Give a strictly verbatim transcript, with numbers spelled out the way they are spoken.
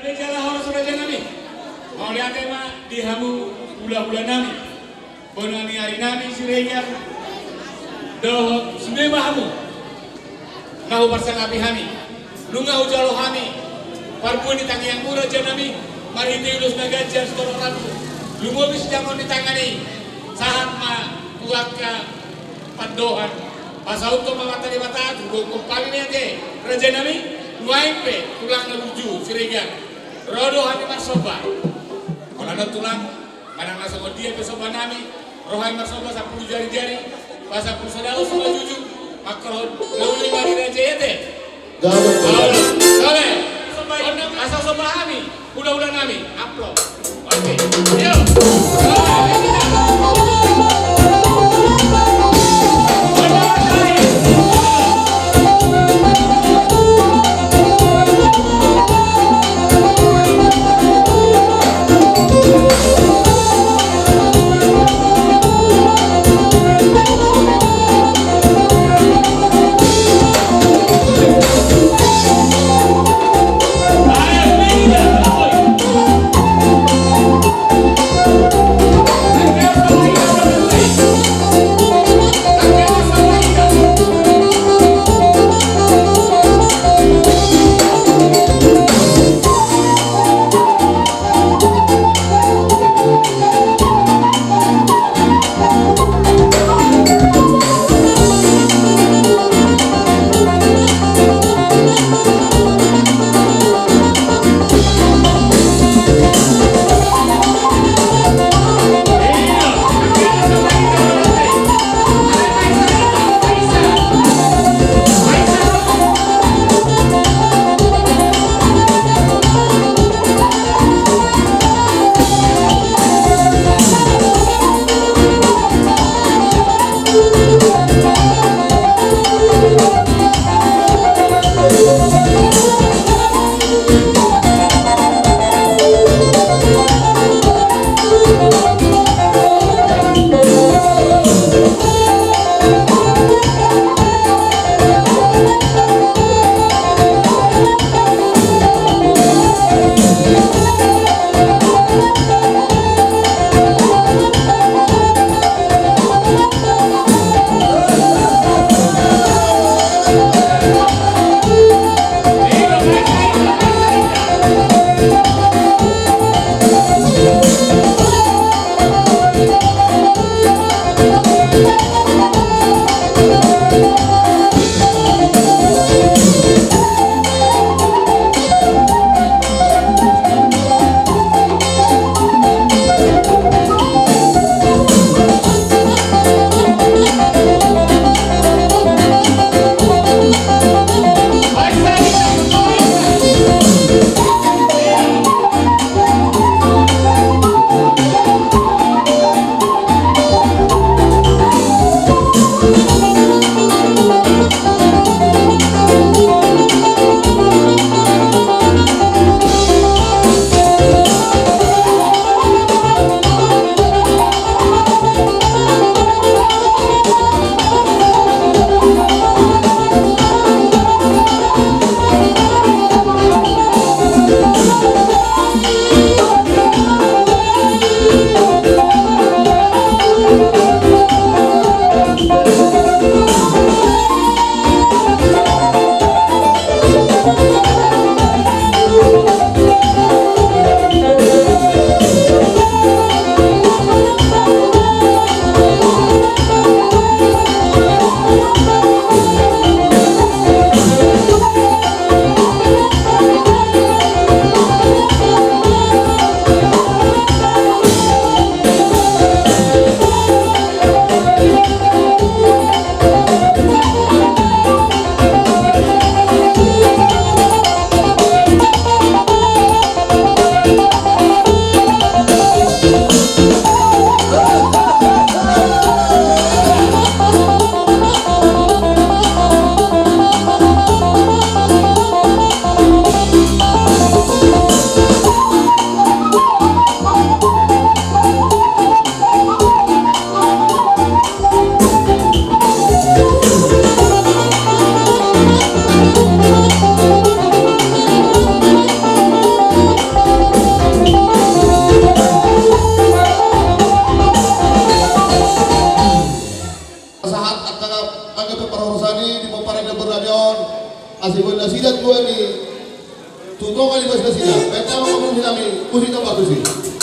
Jala horas raja nami. Mauliate ma di hamu hulahula nami, bona ni ari nami Siregar dohot sude ma hamu na huparsangapi hami. Nunga hujalo hami parbue ni tangiangmu raja nami, marhite ulos na ganjang sitorop rambu, lumobi sidameon ni tangan i, sahat ma tu angka pandohan. Pasahathon ma Amanta Debata tu gokhon hami ma i ate raja nami. Nuaeng pe tulang na burju Siregar, ro do hami marsomba. Holan on tulang, manang na songon dia pe somba nami, ro hami marsomba sampulu jarijari, pasampulu sada usu manjujung, mangkorhon na uli ma di raja i ate. Gabe. Olo, sole. Asa somba hami hulahula nami, amplop. Oke. Yo. Tu tonga ni basibasina, baen damang ma muse nami, muse na batu si.